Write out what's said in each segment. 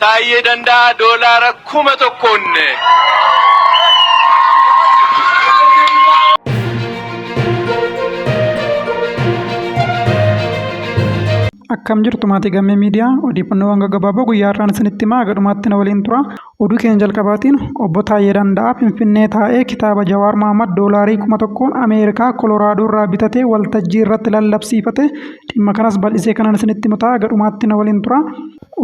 Taayyee Danda'aa doolaara 1000n. Akkam jirtu maatii Gammee Miidiyaa, odeeffannoowwan gaggabaaboo guyyaa har'aan isinitti himaa, haga dhumaatti na waliin tura. Oduu keenya jalqabaatiin obbo Taayyee Danda'aa Finfinnee taa'ee kitaaba Jawaar Mahaammad doolaarii 1000n Ameerikaa Kolooraadoo irraa bitatee waltajjii irratti lallabsiifate. Dhimma kanas bal'isee kanan isinitti himu ta'a, haga dhumaatti na waliin tura.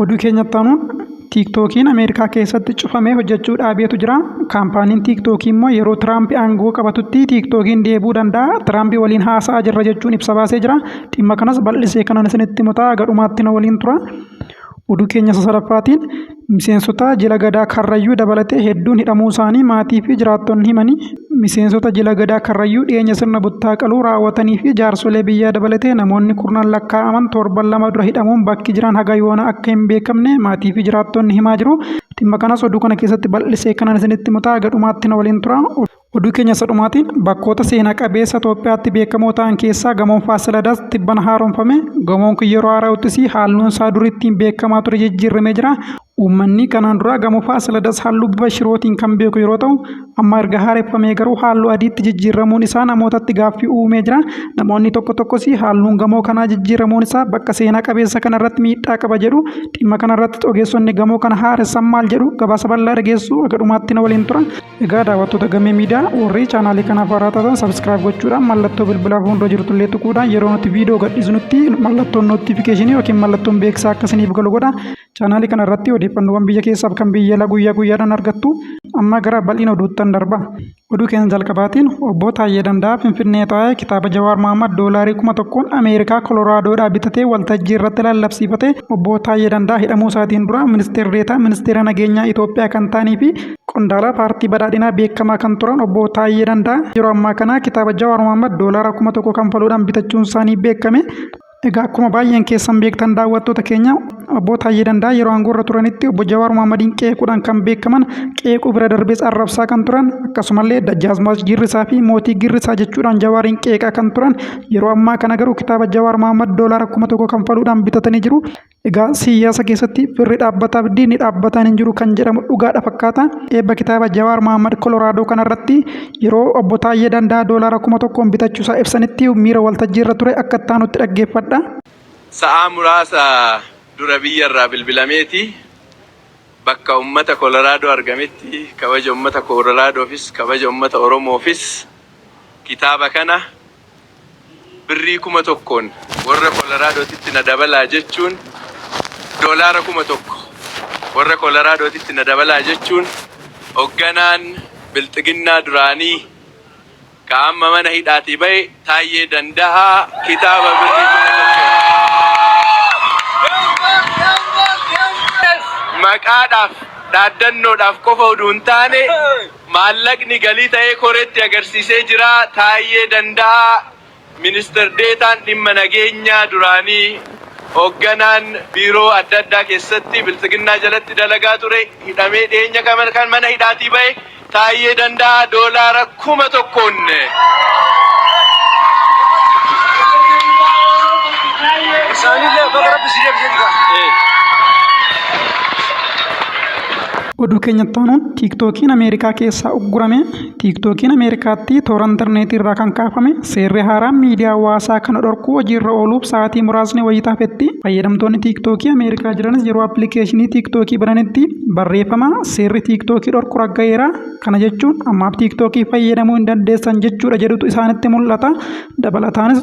Oduu keenyatti aanuun Tiiktookiin Ameerikaa keessatti cufamee hojjechuu dhaabeetu jira. Kaampaaniin Tiiktookii immoo yeroo Tiraamp aangoo qabatutti Tiiktookiin deebi'uu danda'a. Tiraamp waliin haasa'aa jirra jechuun ibsa baasee jira. Dhimma kanas bal'isee kanan isinitti himu ta'a, haga dhumaatti na waliin tura. Oduu keenya isa sadaffaatiin miseensota jila gadaa Karrayyuu dabalatee hedduun hidhamuu isaanii maatii fi jiraattonni himanii. Miseensota jila gadaa Karrayyuu dhiyeenya sirna buttaa qaluu raawwatanii fi jaarsolee biyyaa dabalatee namoonni kurnaan lakkaa'aman torban 2 dura hidhamuun bakki jiran haga yoona akka hin beekamne maatii fi jiraattonni himaa jiru. Dhimma kanas oduu kana keessatti bal'isee kanan isinitti himu ta'a, haga dhumaatti na waliin tura. Oduu keenya isa dhumaatiin bakkoota seena qabeessa Itoophiyaatti beekamoo ta'an keessaa gamoon Faasiladas tibbana haaromfame. Gamoon kun yeroo haara'uttis halluun isaa dur ittiin beekamaa ture jijjiirramee jira. Uummanni kanaan dura gamoo Faasiladas halluu bifa shirootiin kan beeku yeroo ta'u, amma erga haareffamee garuu halluu adiitti jijjiirramuun isaa namootatti gaaffii uumee jira. Namoonni tokko tokkos halluun gamoo kanaa jijjiirramuun isaa bakka seenaa qabeessa kanarratti miidhaa qaba jedhu. Dhimma kanarratti ogeessonni gamoo kana haaressan maal jedhu? Gabaasa bal'aa dhageessu, haga dhumaatti na waliin tura. Egaa daawwattoota Gammee Miidiyaa, warri chaanaalii kanaaf haaraa taatan subscribe gochuudhaan mallattoo bilbilaa fuuldura jirtullee tuquudhaan yeroo nuti viidiyoo gadhiisnutti mallattoon notifiikeeshinii yookiin mallattoon beeksisaa akka isiniif galu godha. Chaanaalii kana irratti odeeffannoowwan biyya keessaaf kan biyya alaa guyyaa guyyaadhaan argattu. Amma gara bal'ina oduuttan darba. Oduu keenya jalqabaatiin obbo Taayyee Danda'aa Finfinnee taa'ee kitaaba Jawaar Mahaammad doolaarii 1000n Ameerikaa Koloraadoodhaa bitatee waltajjii irratti lallabsiifate. Obbo Taayyee Danda'aa hidhamuu isaatiin dura ministeerri deetaa ministeera nageenyaa Itoophiyaa kan ta'anii fi qondaala paartii badhaadhinaa beekamaa kan turan obbo Taayyee Danda'aa yeroo ammaa kana kitaaba Jawaar Mahaammad doolaara 1000 kanfaluudhaan bitachuun isaanii beekame. Egaa akkuma baay'een keessan beektan daawwattoota keenya, obbo Taayyee Danda'aa yeroo aangoo irra turanitti obbo Jawaar Mahaammadiin qeequudhaan kan beekaman, qeequu bira darbees arrabsaa kan turan, akkasumallee Dajjaazmaach Girrisaa fi Mootii Girrisaa jechuudhaan Jawaariin qeeqaa kan turan, yeroo ammaa kana garuu kitaaba Jawaar Mahaammad doolaara 1000 kanfaluudhaan bitatanii jiru. Egaa siyaasa keessatti firri dhaabbataaf diinni dhaabbataan hin jiru kan jedhamu dhugaadha fakkaata. Eebba kitaaba Jawaar Mahaammad Kolooraadoo kanarratti yeroo obbo Taayyee Danda'aa doolaara 1000n bitachuusaa ibsanitti miira waltajjii irra ture akka itti aanutti dhaggeeffadha. Sa'aa muraasa dura biyya irraa bilbilameeti bakka ummata Koloraadoo argametti kabaja ummata Koloraadoofis kabaja ummata Oromoofis kitaaba kana birrii 1000n warra Koloraadotitti na dabalaa jechuun, doolaara 1000 warra Koloraadotitti na dabalaa jechuun, hogganaan Bilxiginnaa duraanii ka amma mana hidhaatii bahe Taayyee Dandahaa kitaaba birrii 1000n maqaadhaaf dhaaddannoodhaaf qofa oduu hin taane maallaqni galii ta'ee koreetti agarsiisee jira. Taayyee Danda'aa, Minister Deetaan dhimma nageenyaa duraanii, hoogganaan biiroo adda addaa keessatti Biltsiginnaa jalatti dalagaa ture, hidhamee dhiyeenya kan mana hidhaatii bahe Taayyee Danda'aa doolaara 1000n. Isaanillee baga rabbi si deebisee jira. Oduu keenyatti aanuun Tiiktookiin Ameerikaa keessaa uggurame. Tiiktookiin Ameerikaatti toora intarneetii irraa kan kaafame seerri haaraan miidiyaa hawaasaa kana dhorkuu hojiirra ooluuf sa'aatii muraasni wayita hafetti. Fayyadamtoonni Tiiktookii Ameerikaa jiranis yeroo appilikeeshinii Tiiktookii bananitti barreeffama seerri Tiiktookii dhorku ragga'eera. Kana jechuun ammaaf Tiiktookii fayyadamuu hin dandeessan jechuudha jedhutu isaanitti mul'ata. Dabalataanis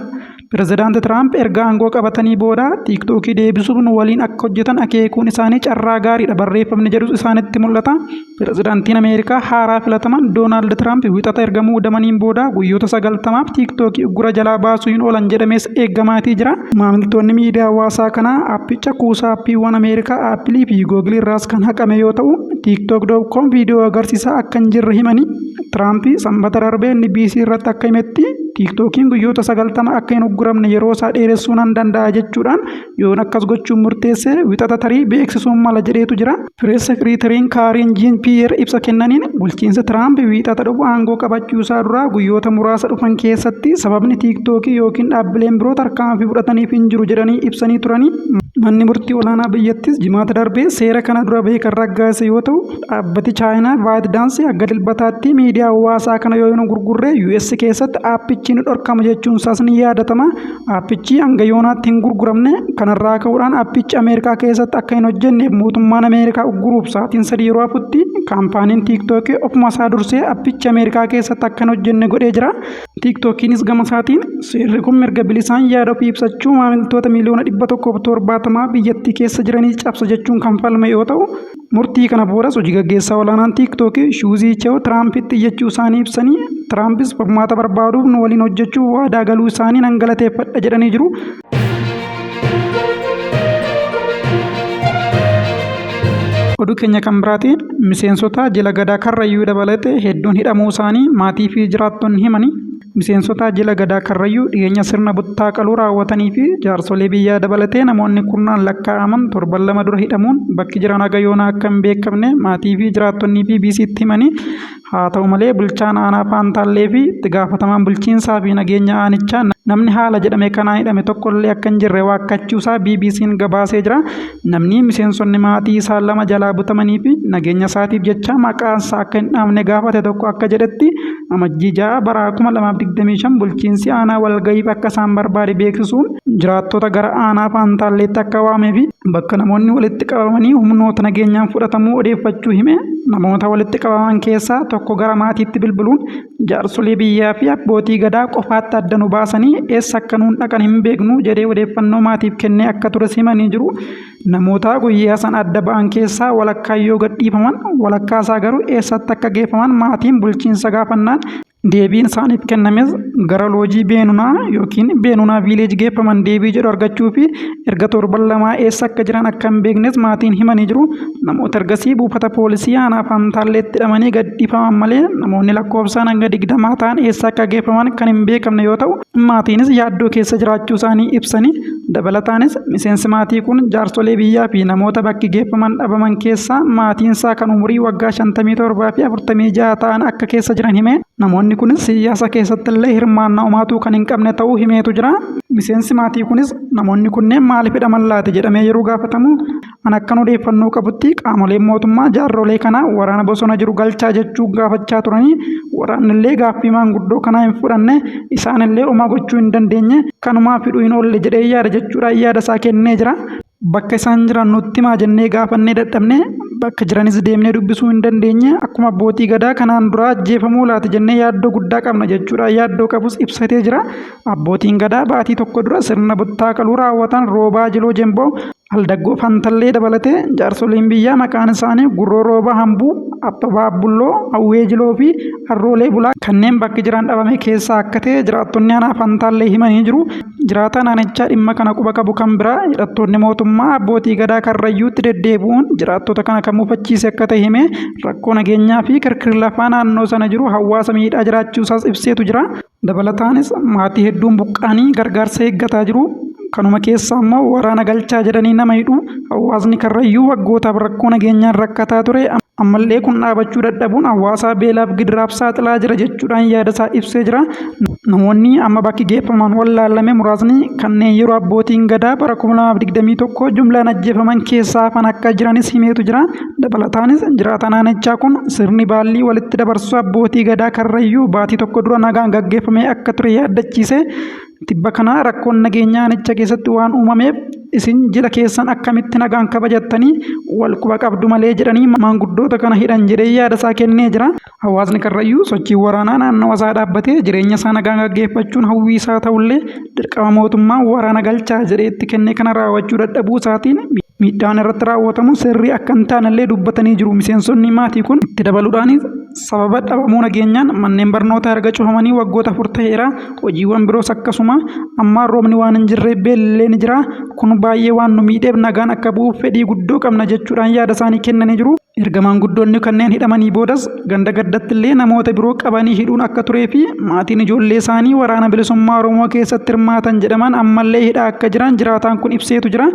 Pirezidaanti Tiraamp erga aangoo qabatanii booda Tiiktookii deebisuuf nu waliin akka hojjetan akeekuun isaanii carraa gaariidha barreeffamni jedhus isaanitti mul'ata. Pirezidaantiin Ameerikaa haaraa filataman Doonaald Tiraamp Wixata erga muudamaniin booda guyyoota 90f Tiiktookii uggura jalaa baasuu hin oolan jedhamees eegamaatii jira. Maamiltoonni miidiyaa hawaasaa kanaa appicha kuusaa appiiwwan Ameerikaa Aappilii fi Googilii irraas kan haqame yoo ta'u, TikTok.com viidiyoo agarsiisaa akka hin jirre himanii. Tiraamp Sanbata darbe NBC irratti akka himetti, Tiiktookiin guyyoota 90 akka hin ugguramne yeroo isaa dheeressuu nan danda'a jechuudhaan, yoon akkas gochuun murteesse Wixata tarii beeksisuun mala jedheetu jira. Pirees Sekiriitariin Kaariin Jiin Piyeer ibsa kennaniin, bulchiinsa Tiraamp Wiixata dhufu aangoo qabachuu isaa dura guyyoota muraasa dhufan keessatti sababni Tiiktookii yookiin dhaabbileen biroo tarkaanfii fudhataniif hin jiru jedhanii ibsanii turani. Manni murtii olaanaa biyyattis Jimaata darbee seera kana dura bahee kan raggaasise yoo ta'u, dhaabbati Chaayinaa ByteDance akka Dilbataatti miidiyaa hawaasaa kana yoo hin gurgurre US keessatti aappichi ni dhorkama jechuun isaas ni yaadatama. Aappichi hanga yoonaatti hin gurguramne. Kanarraa ka'uudhaan aappichi Ameerikaa keessatti akka hin hojjenneef mootummaan Ameerikaa ugguruuf sa'aatiin 3 yeroo hafutti kaampaaniin TikTok ofuma isaa dursee aappichi Ameerikaa keessatti akka hin hojjenne godhee jira. TikTokiinis gama isaatiin seerri kun mirga bilisaan yaada ofii ibsachuu maamiltoota miiliyoona 170 biyyattii keessa jiranii cabsa jechuun kan falme yoo ta'u, murtii kana boodas hojii gaggeessaa olaanaan TikTok Shuuzii Chew Tiraampitti iyyachuu isaanii ibsanii, Tiraampis furmaata barbaaduuf nu waliin hojjechuuf waadaa galuu isaanii nan galateeffadha jedhanii jiru. Oduu keenya kan biraatiin miseensota jila gadaa Karrayyuu dabalatee hedduun hidhamuu isaanii maatii fi jiraattonni himani. Miseensota jila gadaa Karrayyuu dhiyeenya sirna buttaa qaluu raawwatanii fi jaarsolee biyyaa dabalatee namoonni kurnaan lakkaa'aman torban 2 dura hidhamuun bakki jiran haga yoonaa akka hin beekamne maatii fi jiraattonni BBCtti himani. Haa ta'u malee bulchaan aanaa Faantaallee fi itti gaafatamaan bulchiinsaa fi nageenya aanichaa namni haala jedhame kanaan hidhame tokkollee akka hin jirre waakkachuusaa BBC'n gabaasee jira. Namni miseensonni maatii isaa 2 jalaa butamanii fi nageenya isaatiif jecha maqaansaa akka hin dhaamne gaafate tokko akka jedhetti Amajjii 6 bara 2025 bulchiinsi aanaa walga'iif akka isaan barbaade beeksisuun jiraattota gara aanaa Faantaalleetti akka waamee fi bakka namoonni walitti qabamanii humnoota nageenyaan fudhatamuu odeeffachuu hime. Namoota walitti qabaman keessaa tokko gara maatiitti bilbiluun jaarsolii biyyaa fi abbootii gadaa qofaatti adda nu baasanii eessa akka nuun dhaqan hin beeknu jedhee odeeffannoo maatiif kennee akka tures himanii jiru. Namoota guyyaa san adda ba'an keessaa walakkaan yoo gadhiifaman walakkaa isaa garuu eessatti akka geeffaman maatiin bulchiinsa gaafannaan deebiin isaaniif kennames gara loojii Beenunaa yookiin Beenunaa Viileej geeffaman deebii jedhu argachuu fi erga torban lamaa eessa akka jiran akka hin beeknes maatiin himanii jiru. Namoota ergasii buufata poolisii aanaa Fantaalleetti hidhamanii gadhiifaman malee namoonni lakkoofsaan hanga 20 ta'an eessa akka geeffaman kan hin beekamne yoo ta'u, maatiinis yaaddoo keessa jiraachuu isaanii ibsanii, dabalataanis miseensi maatii kun jaarsolee biyyaa fi namoota bakki geeffaman dhabaman keessaa maatiinsaa kan umurii waggaa 57 fi 46 ta'an akka keessa jiran hime. Namoonni kunis siyaasa keessattillee hirmaannaa omaatuu kan hin qabne ta'uu himeetu jira. Miseensi maatii kunis namoonni kunneen maaliif hidhaman laate jedhamee yeroo gaafatamu, An akkan odeeffannoo qabutti qaamoleen mootummaa jaarrolee kana waraana bosona jiru galchaa jechuun gaafachaa turanii, waraannillee gaaffii maanguddoo kanaa hin fudhanne, isaanillee homaa gochuu hin dandeenye, kanumaaf hidhuu hin oolle jedhee yaada jechuudhaan yaada isaa kennee jira. Bakka isaan jiran nutti himaa jennee gaafannee dadhabne, bakka jiranis deemnee dubbisuu hin dandeenye, akkuma abbootii gadaa kanaan duraa ajjeefamuu laata jennee yaaddoo guddaa qabna jechuudhaan yaaddoo qabus ibsatee jira. Abbootiin gadaa baatii tokko dura sirna buttaa qaluu raawwatan Roobaa Jiloo Jemboo, Aldaggoo Fantallee dabalatee jaarsoliin biyyaa maqaan isaanii Gurroo Roobaa Hambuu, Abbabaa Abbulloo, Hawwee Jiloo fi Arroolee Bulaa kanneen bakki jiran dhabame keessaa akka ta'e jiraattonni aanaa Fantaallee himanii jiru. Jiraataan aanichaa dhimma kana quba qabu kan biraa hidhattoonni mootummaa abbootii gadaa Karrayyuutti deddeebi'uun jiraattota kana kan mufachiise akka ta'e himee rakkoo nageenyaa fi kirkirri lafaa naannoo sana jiru hawaasa miidhaa jiraachuusaas ibseetu jira. Dabalataanis maatii hedduun buqqa'anii gargaarsa eeggataa jiru. Kanuma keessa ammoo waraana galchaa jedhanii nama hidhu. Hawaasni Karrayyuu waggootaaf rakkoo nageenyaan rakkataa ture. Ammallee kun dhaabachuu dadhabuun hawaasaa beelaaf gidiraaf saaxilaa jira jechuudhaan yaadasaa ibsee jira. Namoonni amma bakki geeffaman wallaalame muraasni kanneen yeroo abbootiin gadaa bara 2021 jumlaan ajjeefaman keessaa hafan akka jiranis himeetu jira. Dabalataanis jiraataan aanichaa kun sirni baallii walitti dabarsuu abbootii gadaa Karrayyuu baatii tokko dura nagaan gaggeeffamee akka ture yaaddachiise. Tibba kana rakkoon nageenyaa aanicha keessatti waan uumameef isin jila keessan akkamitti nagaan kabajattanii wal quba qabdu malee jedhanii maanguddoota kana hidhan jedhee yaada isaa kennee jira. Hawaasni Karrayyuu sochiin waraanaa naannawa isaa dhaabbatee jireenya isaa nagaan gaggeeffachuun hawwii isaa ta'ullee dirqama mootummaan waraana galchaa jedhee itti kenne kana raawwachuu dadhabuu isaatiin miidhaan irratti raawwatamu sirrii akka hin taanellee dubbatanii jiru. Miseensonni maatii kun itti dabaluudhaanis sababa dhabamuu nageenyaan manneen barnootaa erga cufamanii waggoota 4 ta'eera. Hojiiwwan biroos akkasuma. Ammaan roobni waan hin jirreef beelli ni jira. Kun baay'ee waan nu miidheef nagaan akka bu'uuf fedhii guddoo qabna jechuudhaan yaada isaanii kennanii jiru. Erga maanguddoonni kanneen hidhamanii boodas ganda gaddatti illee namoota biroo qabanii hidhuun akka turee fi maatiin ijoollee isaanii Waraana Bilisummaa Oromoo keessatti hirmaatan jedhaman ammallee hidhaa akka jiran jiraataan kun ibseetu jira.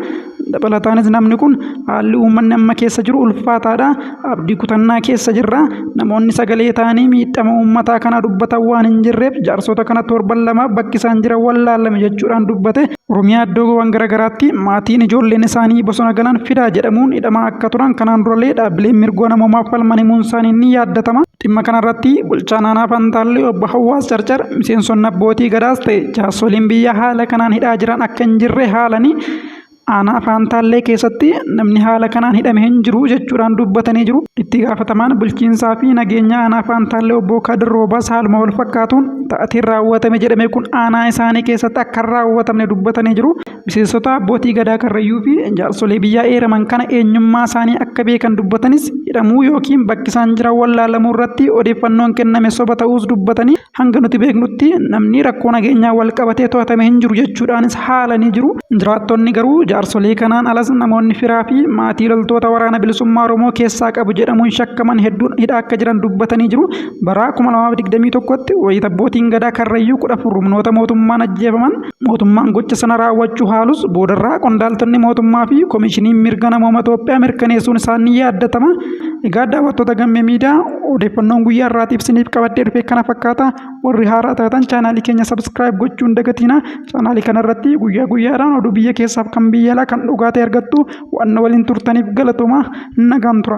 Dabalataanis namni kun haalli uummanni amma keessa jiru ulfaataadha. Abdii kutannaa keessa jirra. Namoonni sagalee ta'anii miidhama uummataa kana dubbatan waan hin jirreef jaarsota kana torban lamaaf bakki isaan jiran wallaalame jechuudhaan dubbate. Oromiyaa iddoowwan garaagaraatti maatiin ijoolleen isaanii bosona galan fidaa jedhamuun hidhamaa akka turan kanaan durallee dhaabbileen mirga namoomaaf falman himuun isaanii ni yaaddatama. Dhimma kanarratti bulchaan aanaa Fantaallee obbo Hawwaas Carcar miseensonni abbootii gadaas ta'e jaarsoliin biyyaa haala kanaan hidhaa jiran akka hin jirre haalanii aanaa Fantaallee keessatti namni haala kanaan hidhame hin jiru jechuudhaan dubbatanii jiru. Itti gaafatamaan bulchiinsaa fi nageenya aanaa Fantaallee obbo Kadir Roobaas haaluma wal fakkaatuun ta'atiin raawwatame jedhame kun aanaa isaanii keessatti akka hin raawwatamne dubbatanii jiru. Miseensota abbootii gadaa Karrayyuu fi jaarsolee biyyaa eeraman kana eenyummaa isaanii akka beekan dubbatanis hidhamuu yookiin bakki isaan jiran wallaalamuu irratti odeeffannoon kenname soba ta'uus dubbatanii hanga nuti beeknutti namni rakkoo nageenyaa wal qabatee to'atame hin jiru jechuudhaanis haalanii jiru. Jiraattonni garuu jaarsolii kanaan alas namoonni firaa fi maatii loltoota Waraana Bilisummaa Oromoo keessaa qabu jedhamuun shakkaman hedduun hidhaa akka jiran dubbatanii jiru. Bara 2021tti wayita abbootiin gadaa Karrayyuu 14 humnoota mootummaan ajjeefaman mootummaan gocha sana raawwachuu haalus boodarraa qondaaltonni mootummaa fi koomishiniin mirga namooma Itoophiyaa mirkaneessuun isaan ni yaaddatama. Egaa daawwattoota Gammee Miidiyaa, odeeffannoon guyyaa har'aatiif isiniif qabadhee dhufe kana fakkaata. Warri haaraa taatan chaanaalii keenya subscribe gochuun dagatiina. Chaanaalii kanarratti guyyaa guyyaadhaan oduu biyya keessaaf kan biyya alaa kan dhugaa ta'e argattu. Waan waliin turtaniif galatooma, nagaan tura.